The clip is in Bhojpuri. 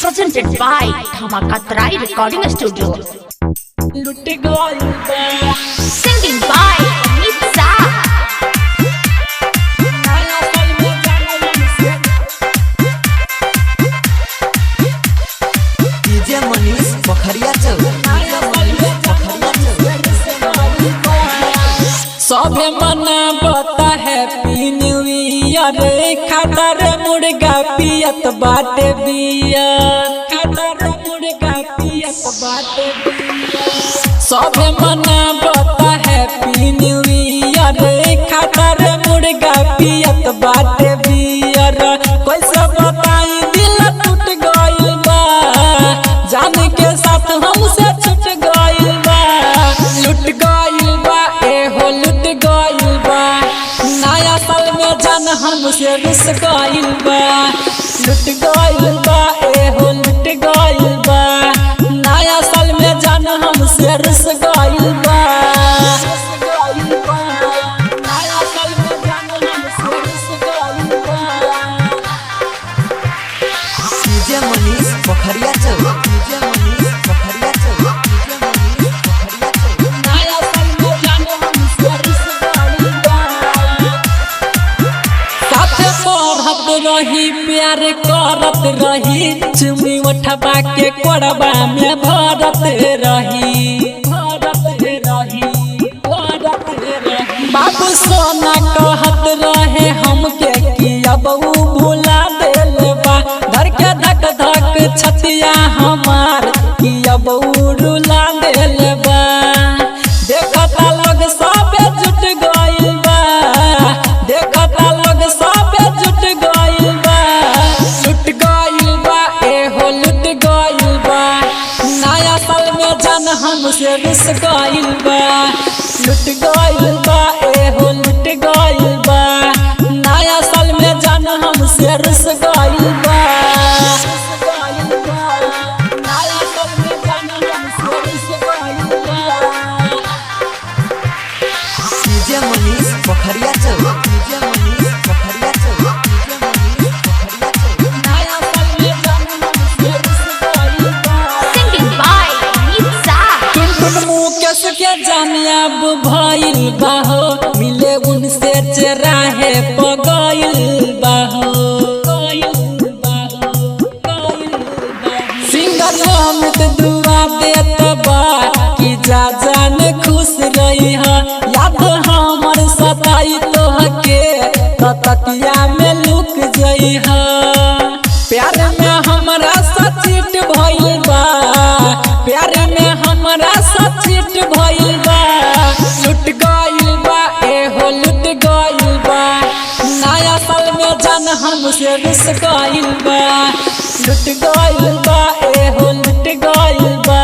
Presented by Dhamaka Recording Studio. लुट गइल बा। Singing by Amit Shah. नया साल में जान हमसे डीजे मनीष पोखरिया चल, डीजे मनीष पोखरिया चल। सभे मनावता हैप्पी न्यू ईयर, खातर मुर्गा पियत बाटे बियर, खातर मुर्गा पियत बाटे बियर। सभे मनावता हैप्पी न्यू ईयर, खातर मुर्गा पियत बाटे बियर। कैसे बताई दिल टूट गइल बा, जान के साथ हमसे छूट गइल बा। लुट गइल बा एहो लुट गइल बा, नया साल में जान हमसे रुस गइल बा। लुट गइल बा एहो लुट गइल बा, नया साल में जान हमसे रुस गइल बा। नया साल में जान हमसे रुस गइल बा। डीजे मनीष पोखरिया चल, डीजे मनीष पोखरिया चल, डीजे मनीष पोखरिया चल। नया साल में जान हमसे रुस गइल बा। साथे पढ़त रही प्यार करत रही, चुमी उठबा के कोड़बा में भरत रही, भरत रही, भरत रही। बाबू सोना कहत रहे हमके कि अब ऊ भुला देल बा, धर के धक धक छतिया हमार कि अब ऊ रुला देल बा। देखता लोग सबे जुट गइल बा, देखता लोग सबे जुट गइल बा। लुट गइल बा एहो लुट गइल बा, नया साल में जान हमसे रुस गइल बा। लुट गइल बा एहो लुट गइल बा, नया साल में जान हमसे रुस गइल बा। नया साल में जान हमसे रुस गइल बा। डीजे मनीष पोखरिया चल, डीजे मनीष पोखरिया चल, डीजे मनीष पोखरिया चल। नया साल में जान हमसे रुस गइल बा। Singing by Amit Shah. टुन टुन मुकेश के जानियाब भइल बाहो, मिले उनसे चेराहे पगइल बाहो। सिंगर अमित दुआ देत बा कि जा जान खुश रही ह, याद हमर सताई तोहके तकिया में लुक जई ह। प्यार में हमरा सचिट भइल बा, प्यार में हमरा सचिट भइल बा। लुट गइल बा एहो लुट गइल बा, नया साल में जान हमसे रुस गइल बा। लुट गइल बा एहो लुट गइल बा,